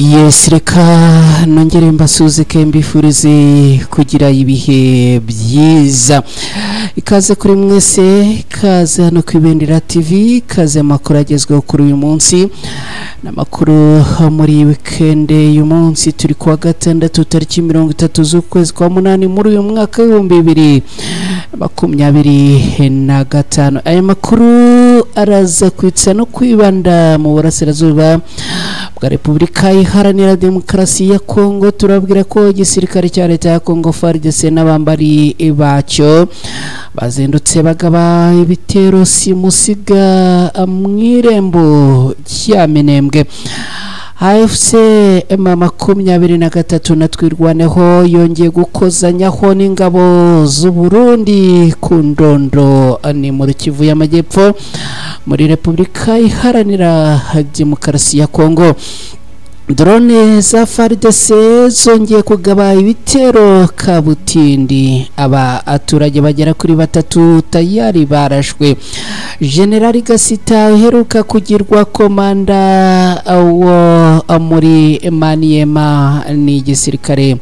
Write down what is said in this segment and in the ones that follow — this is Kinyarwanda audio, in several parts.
Yes, reka nongere mbasuze mbifurize kugira ibihe byiza. Ikaze kuri mwese, ikaze hano ku Ibendera TV, ikaze amakuru agezweho kuri uyu munsi. N'amakuru muri weekend y'uyu munsi, turi kuwa gatandatu tariki 30 z'ukwezi kwa munani muri uyu mwaka 2025. Aya makuru araza kwitsa no kwibanda mu burasirazuba bwa Repubulika Iharanira Demokarasi ya Kongo. Turabwira ko igisirikare cya leta ya Kongo FARDC n'abambari bacyo bazindutse bagaba ibitero simusiga mw'irembo rya Minembwe. AFC M23 na Twirwaneho yongeye gukozanyaho n'ingabo z'u Burundi ku Ndondo, ni muri Kivu y'Amajyepfo muri Repubulika Iharanira Demokarasi ya Kongo. Drone za FARDC zongeye kugaba ibitero kabutindi, aba aturage bagera kuri 3 tayari barashwe. General Gasita uheruka kugirwa komanda wo muri Maniema, ni igisirikare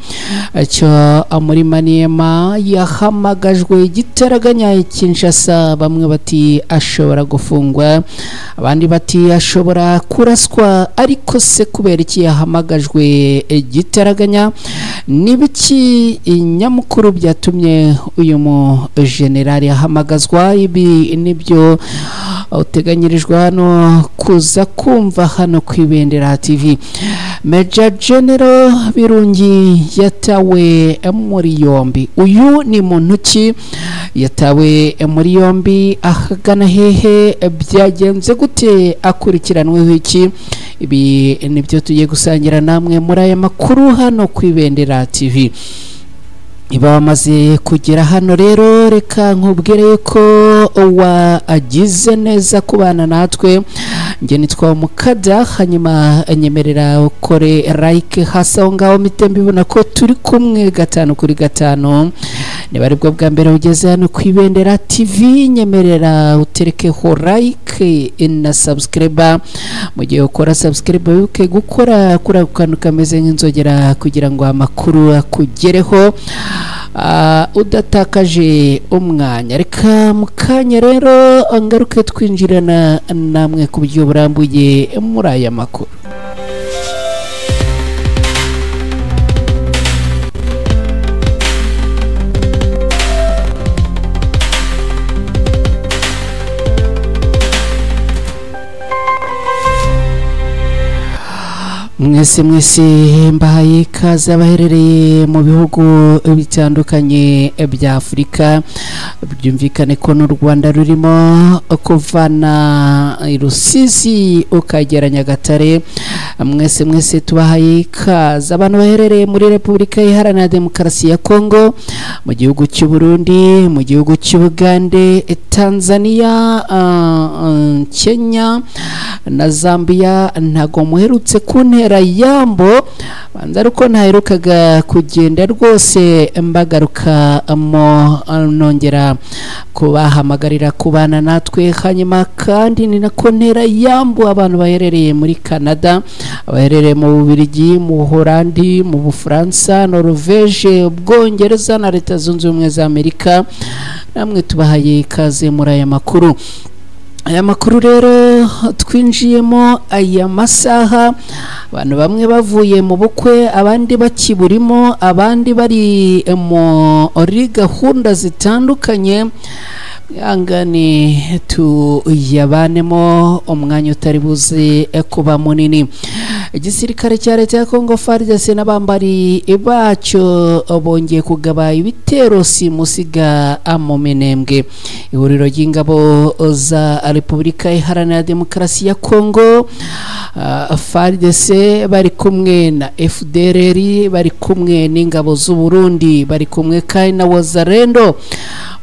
cyo muri Maniema, yahamagajwe gitaraganya Kinshasa. Bamwe bati ashobora gufungwa, abandi bati ashobora kuraswa, ariko se kubera iki yahamagajwe gitaraganya? Nibiki nyamukuru byatumye uyu mu general yahamagazwa? Ibi nibyo uteganyirijwe hano kuza kumva hano ku Ibendera TV. Major General Birungi yatawe muri yombi. Uyu ni muntu ki? Yatawe muri yombi ahagana hehe? Byagenze gute? Akurikiranweho iki? Ibi nibyo tugiye gusangira namwe muri aya makuru hano ku Ibendera TV. Iba bamaze kugera hano rero, reka nkubwire ko wagize neza kubana natwe. Nge nitwa Mukada, hanyuma nyemerera ukore like hasi aho ngaho mitembe ibona ko turi kumwe 5 kuri 5. Niba aribwo bwa mbere ugeze hano ku Ibendera TV, nyemerera uterekeho like na subscribe. Mu gihe ukora subscribe wibuke gukora kuri ako kantu kameze nk'inzogera kugira ngo amakuru akugereho udatakaje umwanya. Reka mukanya rero ngaruke twinjirana namwe ku buryo burambuye muri aya makuru. Mwese mwese mbahaye ikaze abaherereye mu bihugu bitandukanye bya Afurika. Byumvikane ko n'u Rwanda rurimo, kuvana Rusizi ukagera Nyagatare. Mwese mwese tubahaye ikaze abantu baherereye muri Repubulika Iharanira Demokarasi ya Kongo, mu gihugu cy'u Burundi, mu gihugu cy'u Bugande, Tanzania, Kenya na Zambia. Ntago muherutse kuntera yambo, banza ariko ntaherukaga kugenda rwose mbagaruka mo nongera kubahamagarira kubana natwe. Hanyuma kandi ni nako ntera yambo abantu baherereye muri Canada, abaherereye mu Bubiligi, mu Holandi, mu Bufaransa, Norvege, Ubwongereza na Leta Zunze Ubumwe za Amerika. Namwe tubahaye ikaze muri aya makuru. Aya makuru rero twinjiyemo aya masaha, abantu bamwe bavuye mu bukwe, abandi bakiburimo, abandi bari muri gahunda zitandukanye. Angani tuyabanemo umwanya utari buze kuba munini. Igisirikare cya leta ya Kongo FARDC n'abambari bacyo bongeye kugaba ibitero simusiga mu Minembwe. Ihuriro ry'ingabo za Repubulika Iharanira Demokarasi ya Kongo FARDC bari kumwe na FDLR, bari kumwe n'ingabo z'u Burundi, bari kumwe kandi na Wazalendo,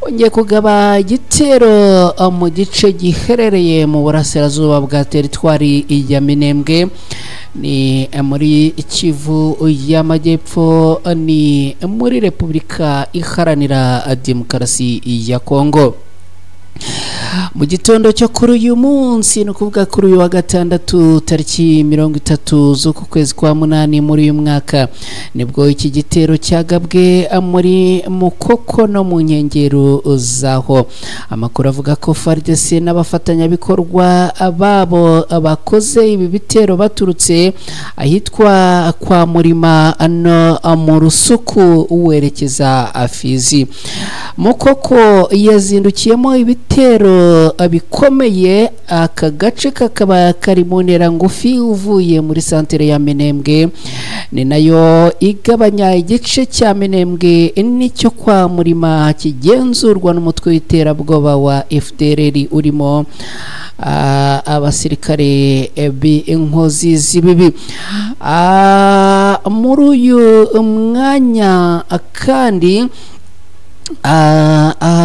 bongeye kugaba igitero mu gice giherereye mu burasirazuba bwa teritwari ya Minembwe, ni muri Kivu y'Amajyepfo, ni muri Repubulika Iharanira Demokarasi ya Kongo. Mu gitondo cyo kuri uyu munsi, ni ukuvuga kuri uyu wa gatandatu tariki 30 z'uku kwezi kwa munani muri uyu mwaka, nibwo iki gitero cyagabwe muri Mukoko no mu nkengero zaho. Amakuru avuga ko FARDC n'abafatanyabikorwa babo bakoze ibi bitero baturutse ahitwa kwa Murima no mu Rusuku werekeza Fizi. Mukoko yazindukiyemo ibitero bikomeye, aka gace kakaba kari mu ntera ngufi uvuye muri santere ya Minembwe, ni nayo igabanya igice cya Minembwe n'icyo kwa Murima kigenzurwa n'umutwe w'iterabwoba wa FDLR urimo abasirikare b'inkozi z'ibibi. Muri uyu mwanya kandi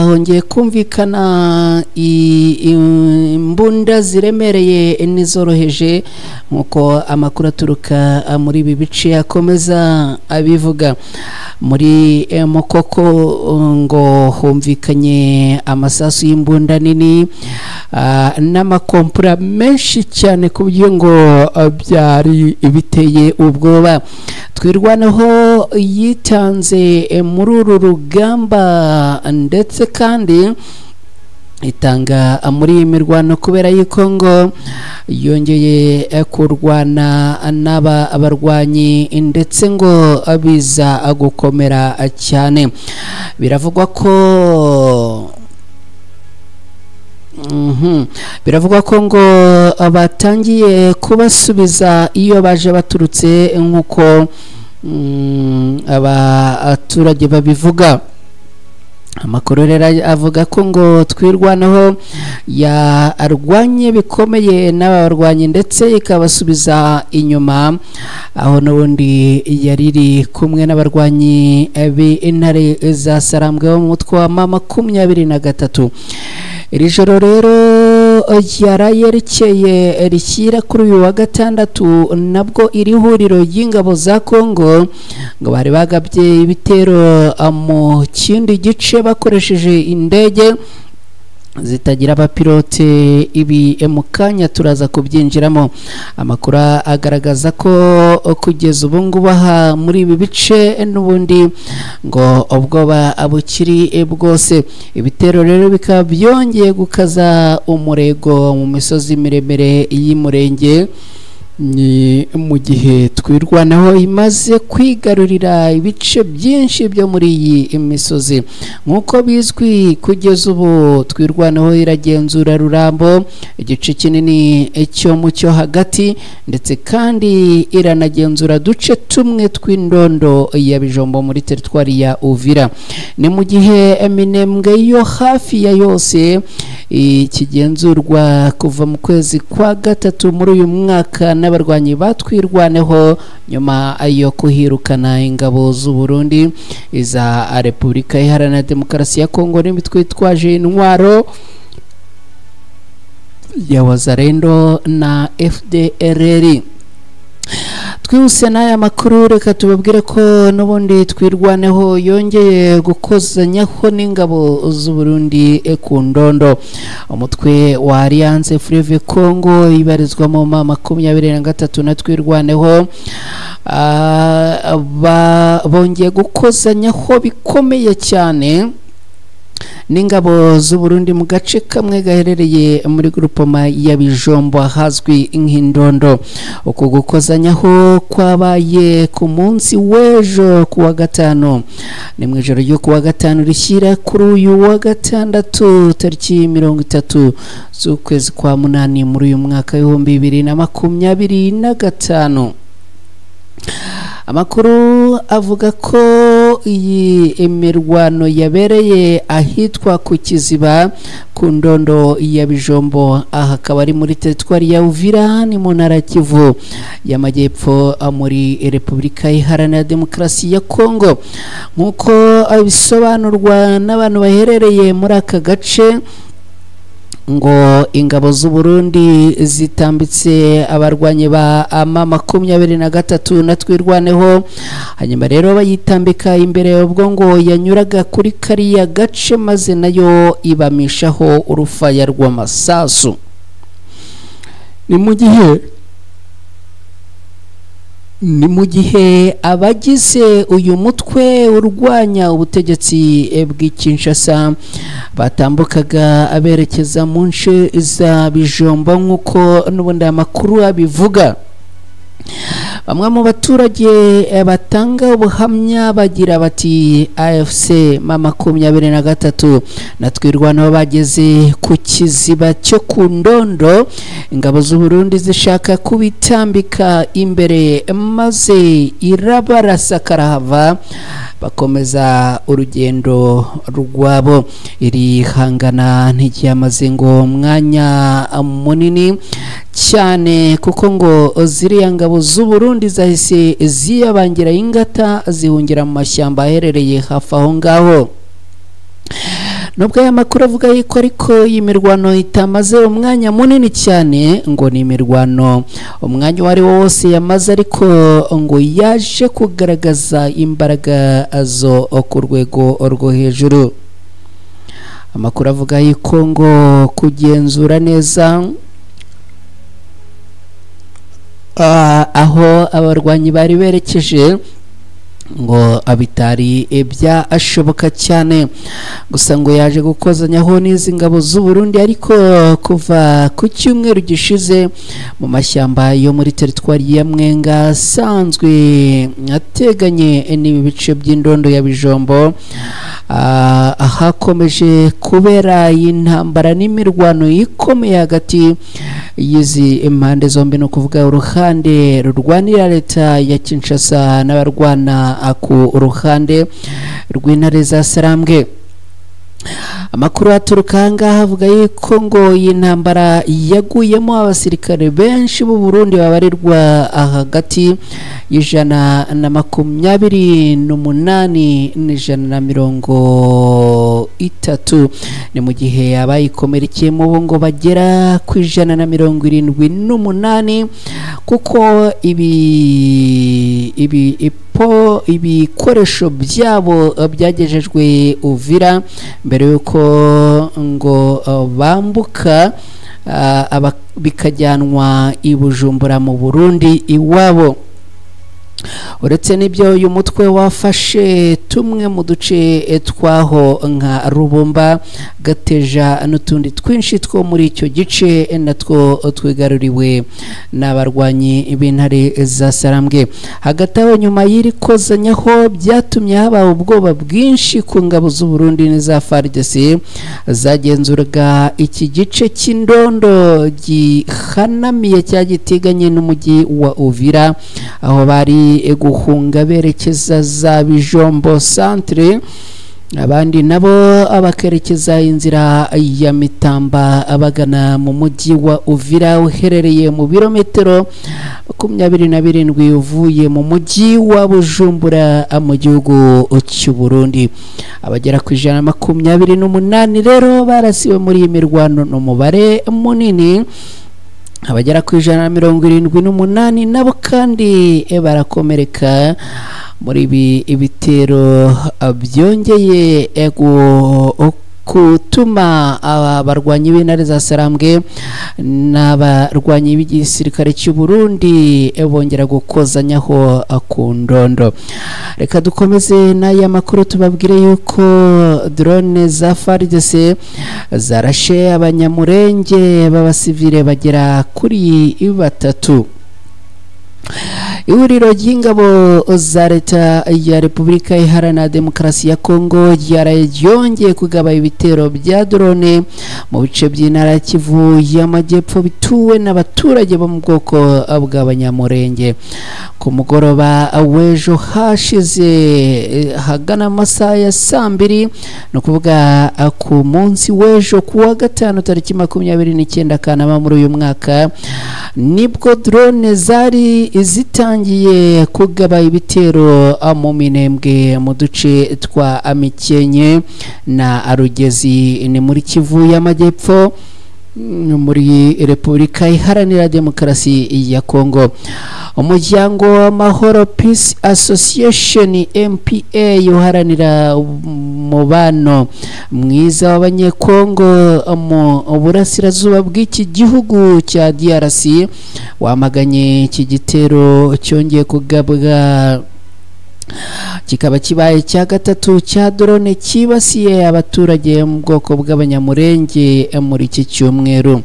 hongeye kumvikana imbunda ziremereye n'izoroheje, nk'uko amakuru aturuka muri ibi bice akomeza abivuga. Muri Mukoko ngo humvikanye amasasu y'imbunda nini n'amakompura menshi cyane, ku buryo ngo byari biteye ubwoba. Twirwaneho yitanze muri uru rugamba ndetse kandi itanga muri iyi mirwano kubera yuko ngo yongeye kurwana n'aba barwanyi, ndetse ngo biza gukomera cyane. Biravugwa ko ngo batangiye kubasubiza iyo baje baturutse, nk'uko abaturage babivuga. Amakuru rero avuga ko ngo Twirwaneho yarwanye bikomeye n'aba barwanyi ndetse ikabasubiza inyuma, aho n'ubundi yari iri kumwe n'abarwanyi b'intare za Sarambwe bo mu mutwe wa M23. Iri joro rero yarayerekeye rishyira kuri uyu wa gatandatu, nabwo iri huriro ry'ingabo za Kongo ngo bari bagabye ibitero mu kindi gice bakoresheje indege zitagira abapilote. Ibi mu kanya turaza kubyinjiramo. Amakuru agaragaza ko kugeza ubu ngubu aha muri ibi bice n'ubundi ngo ubwoba bukiri bwose. Ibitero rero bikaba byongeye gukaza umurego mu misozi miremire y'Umurenge, ni mu gihe Twirwaneho imaze kwigarurira ibice byinshi byo muri iyi misozi. Nk'uko bizwi kugeza ubu Twirwaneho iragenzura Rurambo, igice kinini cyo mu cyo hagati, ndetse kandi iranagenzura duce tumwe tw'indondo ya Bijombo muri teritwari ya Uvira. Ni mu gihe Minembwe yo hafi ya yose ikigenzurwa kuva mu kwezi kwa gatatu muri uyu mwaka n'abarwanyi batwirwaneho, nyuma yo kuhirukana ingabo z'u Burundi, iza Repubulika Iharanira Demokarasi ya Kongo n'imitwe itwaje intwaro ya Wazalendo na FDLR. Twihuse n'aya makuru, reka tubabwire ko n'ubundi Twirwaneho yongeye gukozanyaho n'ingabo z'u Burundi ku Ndondo. Umutwe wa Alliance Fleuve Congo ibarizwamo M23 na Twirwaneho bongeye gukozanyaho bikomeye cyane n'ingabo z'u Burundi mu gace kamwe gaherereye muri groupement ya Bijombo ahazwi nk'Indondo. Uku gukozanyaho kwabaye ku munsi w'ejo kuwa gatanu, ni mu ijoro ryo kuwa gatanu rishyira kuri uyu wa gatandatu tariki 30 z'ukwezi kwa munani muri uyu mwaka 2025. Amakuru avuga ko iyi imirwano yabereye ahitwa ku Kiziba ku Ndondo ya Bijombo, aha akaba ari muri teritwari ya Uvira ni mu ntara ya Kivu y'Amajyepfo muri Repubulika Iharanira Demokarasi ya Kongo. Nk'uko bisobanurwa n'abantu baherereye muri aka gace, Ngo ingabo z'u Burundi zitambitse abarwanyi ba ama 23 na Twirwaneho, hanyuma rero bayitambika imbere ubwo ngo yanyuraga kuri kariya gace, maze nayo ibamishaho urufaya rw'amasasu. Ni mu gihe abagize uyu mutwe urwanya ubutegetsi bw'i Kinshasa batambukaga aberekeza mu nce za Bijombo, nk'uko n'ubundi amakuru abivuga. Bamwe mu baturage batanga ubuhamya bagira bati AFC M23 na Twirwaneho bageze ku kiziba cyo ku Ndondo, ingabo z'u Burundi zishaka kubitambika imbere maze irabarasa karahava, bakomeza urugendo rwabo. Iri hangana ntiryamaze ngo mwanya munini cyane, kuko ngo ziriya ngabo z'u Burundi zahise ziyabangira ingata zihungira mu mashyamba aherereye hafi aho ngaho. Nubwo aya makuru avuga yuko ariko iyi mirwano itamaze umwanya munini cyane, ngo ni imirwano umwanya uwo ari wo wose yamaze, ariko ngo yaje kugaragaza imbaraga zo ku rwego rwo hejuru. Amakuru avuga yuko ngo kugenzura neza aho abarwanyi bari berekeje ngo abitari byashoboka cyane, gusa ngo yaje gukozanyaho n'izi ngabo z'u Burundi. Ariko kuva ku cyumweru gishize mu mashyamba yo muri teritwari ya Mwenga asanzwe ateganye n'ibi bice by'Indondo ya Bijombo, hakomeje kubera intambara n'imirwano ikomeye hagati y'izi impande zombi, ni ukuvuga uruhande rurwanira leta ya Kinshasa n'abarwana ku ruhande rw'intare za Sarambwe. Amakuru aturuka ahangaha avuga yuko ngo iyi ntambara yaguyemo abasirikare benshi b'u Burundi babarirwa hagati y'128 n'130, ni mu gihe abayikomerekeyemo bo ngo bagera ku 178, kuko ibikoresho byabo byagejejwe Uvira mbere yuko ngo bambuka bikajyanwa i Bujumbura mu Burundi iwabo. Uretse n'ibyo, uyu mutwe wafashe tumwe mu duce twaho nka Rubumba, Gateja n'utundi twinshi two muri icyo gice natwo twigaruriwe n'abarwanyi b'intare za Sarambwe. Hagati aho, nyuma y'iri kozanyaho byatumye haba ubwoba bwinshi ku ngabo z'u Burundi n'iza FARDC zagenzuraga iki gice cy'Indondo gihanamiye cyagiteganye n'umujyi wa Uvira, aho bari guhunga berekeza za Bijombo centre, abandi nabo abakerekeza inzira ya Mitamba abagana mu mujyi wa Uvira uherereye mu birometero 27 uvuye mu mujyi wa Bujumbura mu gihugu cy'u Burundi. Abagera ku 128 rero barasiwe muri iyi mirwano, n'umubare munini. Abagera ku 178 nabo kandi barakomereka muri ibi ibitero byongeye gutuma abarwanyi b'intare za Sarambwe n'abarwanyi b'igisirikare cy'u Burundi bongera gukozanyaho ku Ndondo. Reka dukomeze n'aya makuru tubabwire yuko drone za FARDC zarashe abanyamurenge b'abasivile bagera kuri 3. Ihuriro ry'ingabo za leta ya Repubulika Iharanira Demokarasi ya Kongo ryongeye kugaba ibitero bya drone mu bice by'intara Kivu y'Amajyepfo bituwe n'abaturage bo mu bwoko bw'abanyamurenge. Ku mugoroba w'ejo hashize hagana amasaha ya saa 2, ni ukuvuga ku munsi w'ejo ku wa gatanu tariki 29 Kanama muri uyu mwaka, nibwo drone zari zitangiye kugaba ibitero mu Minembwe mu duce twa Amikenye na Rugezi, ni muri Kivu y'Amajyepfo. Muri Repubulika Iharanira Demokarasi ya Kongo, umuryango w'amahoro Peace Association MPA uharanira umubano mwiza w'abanyekongo mu burasirazuba bw'iki gihugu cya DRC wamaganye iki gitero cyongeye kugabwa, kikaba kibaye cya gatatu cya drone cyibasiye abaturage mu bwoko bw'abanyamurenge muri iki cyumweru.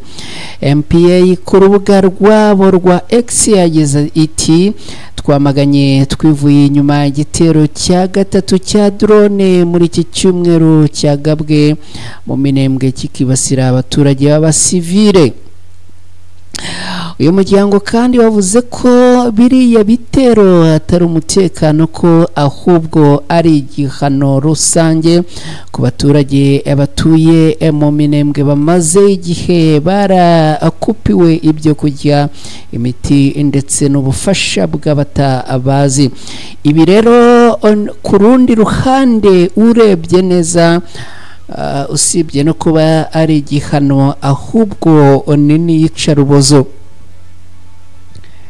MPA ku rubuga rwabo rwa X yagize iti: "Twamaganye twivuye inyuma igitero cya gatatu cya drone muri iki cyumweru cyagabwe mu Minembwe kikibasira abaturage b'abasivile." Uyu muryango kandi wavuze ko biriya bitero atari umutekano, ko ahubwo ari igihano rusange ku baturage batuye mu Minembwe bamaze igihe barakupiwe ibyo kurya, imiti ndetse n'ubufasha bw'abatabazi. Ibi rero ku rundi ruhande urebye neza, usibye no kuba ari igihano, ahubwo ni n'iyicarubozo,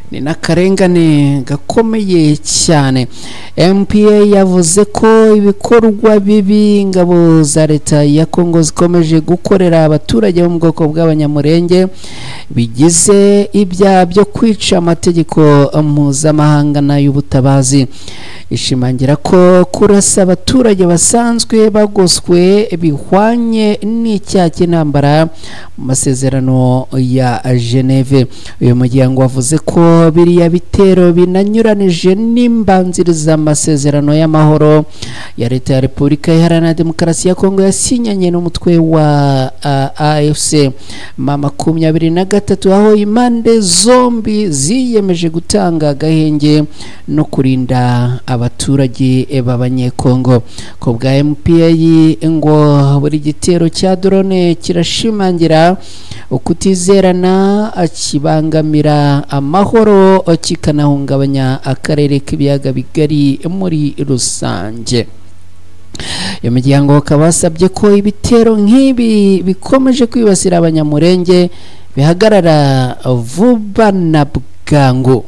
ni n'akarengane gakomeye cyane. MPA yavuze ko ibikorwa bibi ingabo za leta ya Kongo zikomeje gukorera abaturage bo mu bwoko bw'abanyamurenge bigize ibyaha byo kwica amategeko mpuzamahanga n'ay'ubutabazi. Ishimangira ko kurasa abaturage basanzwe bagoswe bihwanye n'icyaha cy'intambara mu masezerano ya Geneve. Uyu muryango wavuze ko biriya bitero binanyuranije n'imbanzirizamasezerano y'amahoro ya leta ya Repubulika Iharanira Demokarasi ya Kongo yasinyanye n'umutwe wa AFC M23, aho impande zombi ziyemeje gutanga agahenge no kurinda abaturage b'abanyekongo. Ku bwa MPA ngo buri gitero cya drone kirashimangira ukutizerana, kibangamira amahoro, kikanahungabanya akarere k'ibiyaga bigari muri rusange. Iyo miryango bakaba basabye ko ibitero nk'ibi bikomeje kwibasira abanyamurenge bihagarara vuba na bwangu.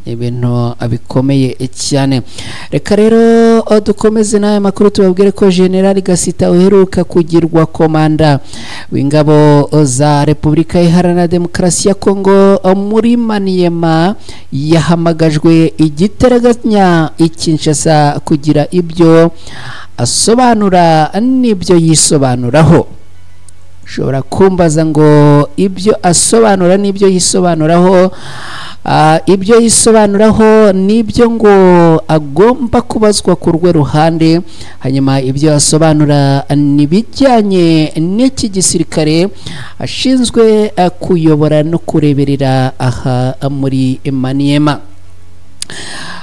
Ibintu bikomeye cyane. Reka rero dukomeze n'aya makuru, tubabwire ko General Gasita uheruka kugirwa komanda w'ingabo za Repubulika Iharanira Demokarasi ya Kongo muri Maniema yahamagajwe igitaraganya i Kinshasa kugira ibyo asobanura n'ibyo yisobanuraho. Ushobora kumbaza ngo ibyo asobanura n'ibyo yisobanuraho, ibyo yisobanuraho nibyo ngo agomba kubazwa ku rwe ruhande, hanyuma ibyo asobanura nibijyanye n'iki gisirikare ashinzwe kuyobora no kureberera aha muri Maniema.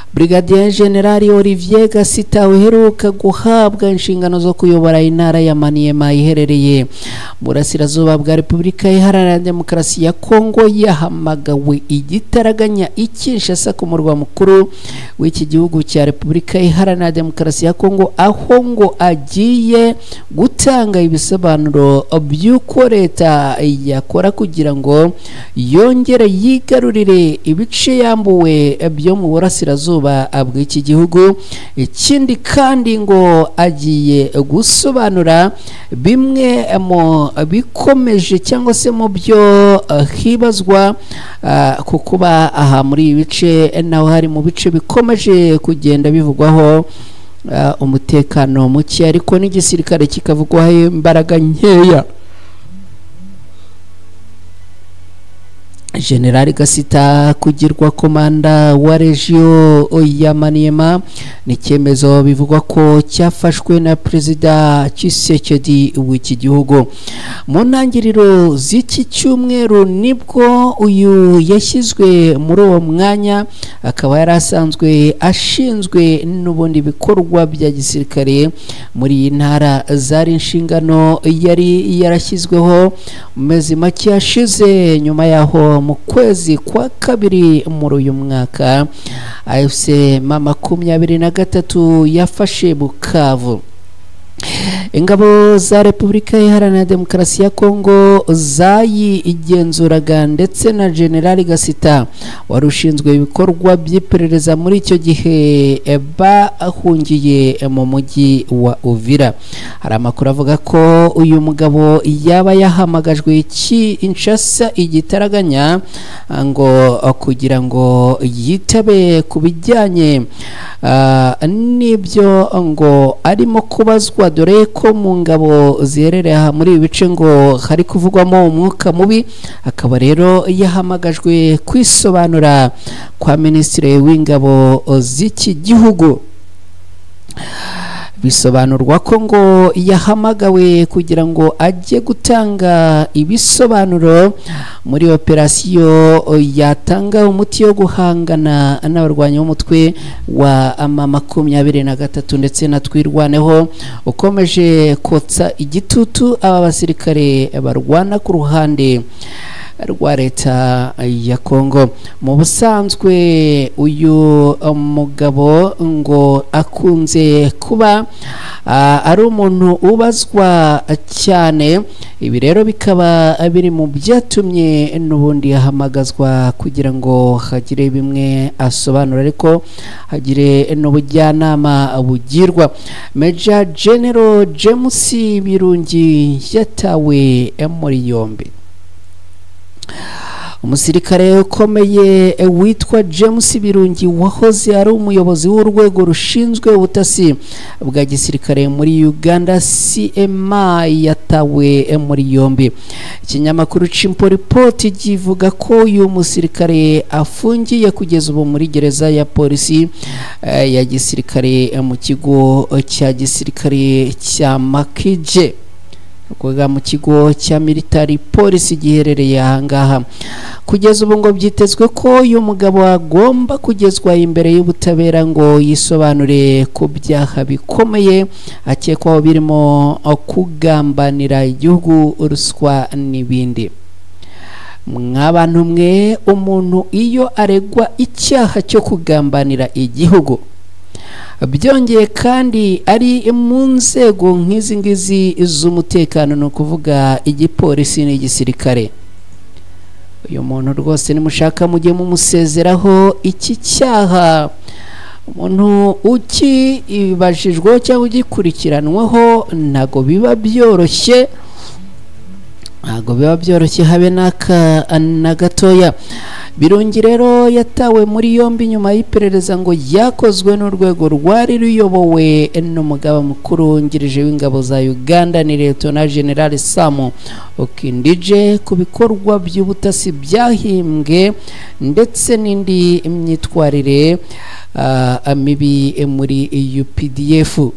Brigadier General Olivier Gasita uheruka guhabwa inshingano zo kuyobora intara ya Maniema iherereye burasirazuba bwa Repubulika Iharanira Demokarasi ya Kongo yahamagawe igitaraganya i Kinshasa ku murwa mukuru w'iki gihugu cya Repubulika Iharanira Demokarasi ya Kongo, aho ngo agiye gutanga ibisobanuro by'uko leta yakora kugira ngo yongere yigarurire ibice yambuwe byo mu burasirazuba bw'iki gihugu. Ikindi kandi ngo agiye gusobanura bimwe mu bikomeje cyangwa se mu byo hibazwa ku kuba aha muri ibi bice naho hari mu bice bikomeje kugenda bivugwaho umutekano muke, ariko n'igisirikare kikavugwaho imbaraga nkeya. General Gasita kugirwa komanda wa regio ya Maniema ni cyemezo bivugwa ko cyafashwe na Perezida Tshisekedi w'iki gihugu. Mu ntangiriro z'iki cyumweru nibwo uyu yashyizwe muri uwo mwanya, akaba yari asanzwe ashinzwe n'ubundi bikorwa bya gisirikare muri iyi ntara zari inshingano yari yarashyizweho mu mezi make yashize. Nyuma yaho mu kwezi kwa kabiri muri uyu mwaka AFC M23 yafashe Bukavu. Ingabo za Repubulika Iharanira Demokarasi ya Kongo zayigenzuraga ndetse na General Gasita wari ushinzwe ibikorwa by'iperereza muri icyo gihe bahungiye mu mujyi wa Uvira. Hari amakuru avuga ko uyu mugabo yaba yahamagajwe Kinshasa igitaraganya ngo kugira ngo yitabe ku bijyanye n'ibyo ngo arimo kubazwa, dore ko mu ngabo ziherereye aha muri ibi bice ngo hari kuvugwamo umwuka mubi. Akaba rero yahamagajwe kwisobanura kwa Minisitiri w'Ingabo z'iki gihugu. Bisobanurwa ko ngo yahamagawe kugira ngo ajye gutanga ibisobanuro muri operasiyo yatanga umuti wo guhangana n'abarwanyi b'umutwe wa M23 ndetse na Twirwaneho ukomeje kotsa igitutu aba basirikare barwana ku ruhande rwa leta ya Kongo. Mu busanzwe uyu mugabo ngo akunze kuba ari umuntu ubazwa cyane. Ibi rero bikaba biri mu byatumye n'ubundi ahamagazwa kugira ngo hagire bimwe asobanura, ariko hagire n'ubujyanama bugirwa. Major General James Birungi yatawe muri yombi. Umusirikare ukomeye witwa James Birungi wahoze ari umuyobozi w'urwego rushinzwe ubutasi bwa gisirikare muri Uganda CMI yatawe muri yombi. Ikinyamakuru Chimpo Report kivuga ko uyu musirikare afungiye kugeza ubu muri gereza ya polisi ya gisirikare mu kigo cya gisirikare cya Makije, kuga mu kigo cya military police giherereye ahangaha. Kugeza ubu ngo byitezwe ko uyu mugabo agomba kugezwa imbere y'ubutabera ngo yisobanure ku byaha bikomeye akekwaho birimo kugambanira igihugu, ruswa n'ibindi. Mwabantu mwe, umuntu iyo aregwa icyaha cyo kugambanira igihugu, byongeye kandi ari mu nzego nk'izi ngizi z'umutekano, ni ukuvuga igipolisi n'igisirikare, uyu muntu rwose nimushaka mujye mumusezeraho. Iki cyaha umuntu ukibajijweho cyangwa ugikurikiranwaho ntago biba byoroshye, ntago biba byoroshye habe n'aka na gatoya. Birungi rero yatawe muri yombi nyuma y'iperereza ngo yakozwe n'urwego rwari ruyobowe n'umugaba mukuru wungirije w'ingabo za Uganda ni Lieutenant General Sam Okindije ku bikorwa by'ubutasi byahimbwe ndetse n'indi myitwarire mibi muri UPDF.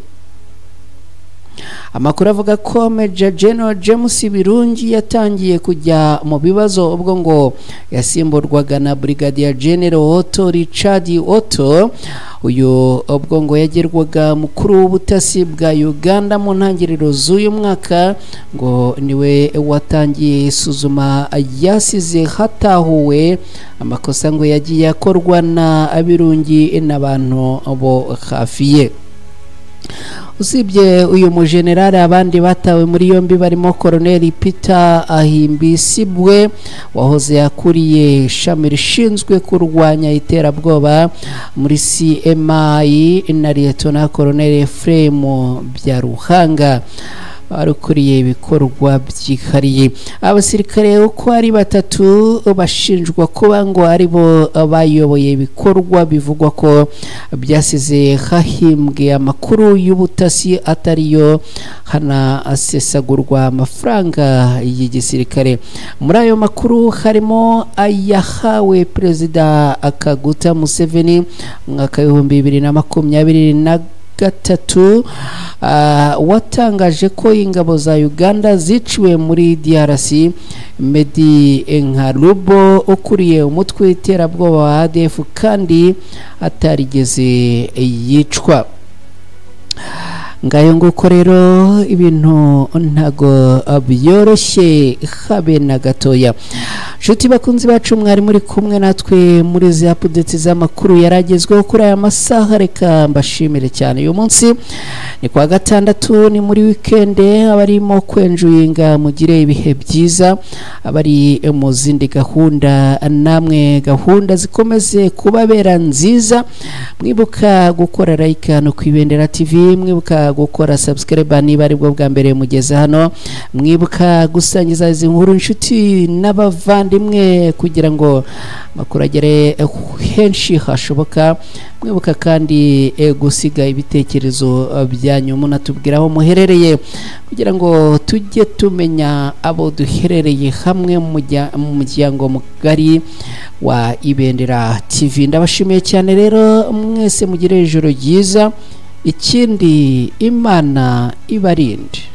Amakuru avuga ko Major General James Birungi yatangiye kujya mu bibazo ubwo ngo yasimburwaga na Brigadier General Otto Richard Otto. Uyu ubwo ngo yagerwaga mukuru w'ubutasi bwa Uganda mu ntangiriro z'uyu mwaka, ngo niwe watangiye isuzuma yasize hatahuwe amakosa ngo yagiye akorwa na Birungi n'abantu bo hafi ye. Usibye uyu mujenerali, abandi batawe muri yombi barimo Colonel Peter Ahimbisibwe wahoze akuriye ishami rishinzwe kurwanya iterabwoba muri CMI na Lieutenant Colonel Ephraim Byaruhanga arukuriye ibikorwa byihariye. Abasirikare uko ari batatu bashinjwa kuba ngo ari bo bayoboye ibikorwa bivugwa ko byasize hahimbwe amakuru y'ubutasi atariyo, hanasesagurwa amafaranga y'igisirikare. Muri ayo makuru harimo ayahawe Perezida Kaguta Museveni mu mwaka 2023 watangaje ko ingabo za Uganda ziciwe muri DRC. Medi Nkarubo ukuriye umutwe w'iterabwoba wa ADF kandi atarigeze yicwa. Ngayo nguko rero, ibintu ntago byoroshye habe na gatoya. Nshuti bakunzi bacu, mwari muri kumwe natwe muri izi updates z'amakuru yaragezweho kuri aya masaha. Reka mbashimire cyane. Uyu munsi ni kuwa gatandatu, ni muri weekend. Abarimo kwenjoyinga, mugire ibihe byiza. Abari mu zindi gahunda, namwe gahunda zikomeze kubabera nziza. Mwibuka gukora like hano ku Ibendera TV, mwibuka gukora subscribe niba aribwo bwa mbere mugeze hano, mwibuka gusangiza izi nkuru inshuti n'abavandimwe kugira ngo amakuru agere henshi hashoboka. Mwibuka kandi gusiga ibitekerezo byanyu, munatubwira aho muherereye kugira ngo tujye tumenya abo duherereye hamwe mu muryango mugari wa Ibendera TV. Ndabashimiye cyane rero mwese, mugire ijoro ryiza. Ikindi, Imana ibarinde.